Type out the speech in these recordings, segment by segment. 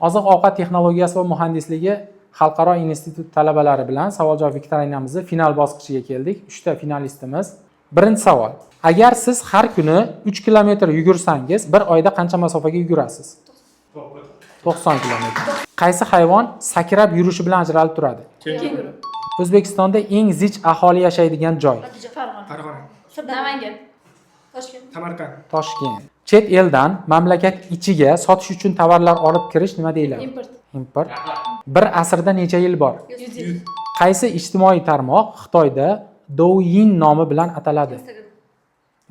Oziq ovqat texnologiyasi va muhandisligi xalqaro institut talabalari bilan savol javob viktorinamizni final bosqichiga keldik. Uchta finalistimiz. Birinchi savol: agar siz har kuni 3 kilometr yugursangiz, bir oyda qancha masofaga yugurasiz? 90 kilometr. Qaysi hayvon sakrab yurishi bilan ajralib turadi? Kenguru. O'zbekistonda eng zich aholi yashaydigan joy? Farg'ona. Farg'ona. Namangan. Toshkent. Samarqand. Toshkent. Chet eldan mamlakat ichiga sotish uchun tovarlar olib kirish nima deyiladi? Import. Import. Bir asrda necha yil bor? 100 yil. Qaysi ijtimoiy tarmoq Xitoyda Douyin nomi bilan ataladi? Instagram.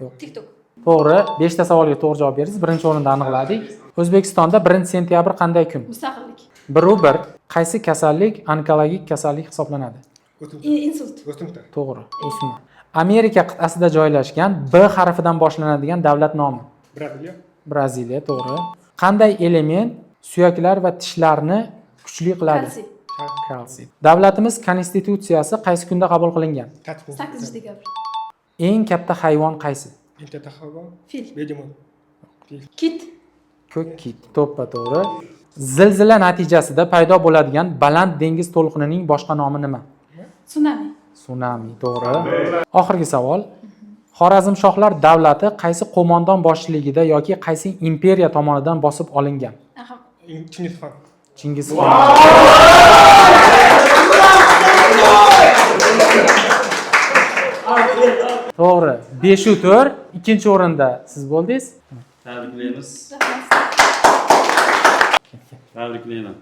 Yo'q. TikTok. To'g'ri, 5 ta savolga to'g'ri javob berdingiz. Birinchi o'rinda aniqladik. O'zbekistonda 1 sentyabr qanday kun? Mustaqillik. 1-1. Qaysi kasallik onkologik kasallik hisoblanadi? O'simta. Insult. O'simta. To'g'ri, o'sma. Amerika qit'asida joylashgan B harfidan boshlanadigan davlat nomi? Braziliya. Braziliya, to'g'ri. Qanday element suyaklar va tishlarni kuchli qiladi? Kalsiy. Kalsiy. Davlatimiz konstitutsiyasi qaysi kunda qabul qilingan? 8 dekabr. Eng katta hayvon qaysi? Eng katta hayvon. Fil. Begemot. Fil. Kit. Ko'k kit. To'ppa to'g'ri. Zilzila natijasida paydo bo'ladigan baland dengiz to'lqinining boshqa nomi nima? Tsunami. Sunami, to'g'ri. Oxirgi savol. Xorazmshohlar davlati qaysi qo'mondon boshchiligida yoki qaysi imperiya tomonidan bosib olingan? Aha. Chingizxon. Chingizxon. To'g'ri. 5 u 4. Ikkinchi o'rinda siz bo'ldingiz. Tabriklaymiz. Rahmat. Tabriklayman.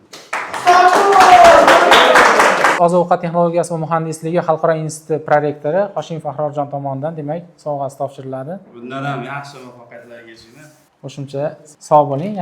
Oziq ovqat texnologiyasi va muhandisligi xalqaro instituti prorektori Hoshimov Ahrorjon tomonidan, demak, sovg'asi topshiriladi. Bundan ham yaxshi muvaffaqiyatlarga erishinglar. Qo'shimcha sog' bo'ling.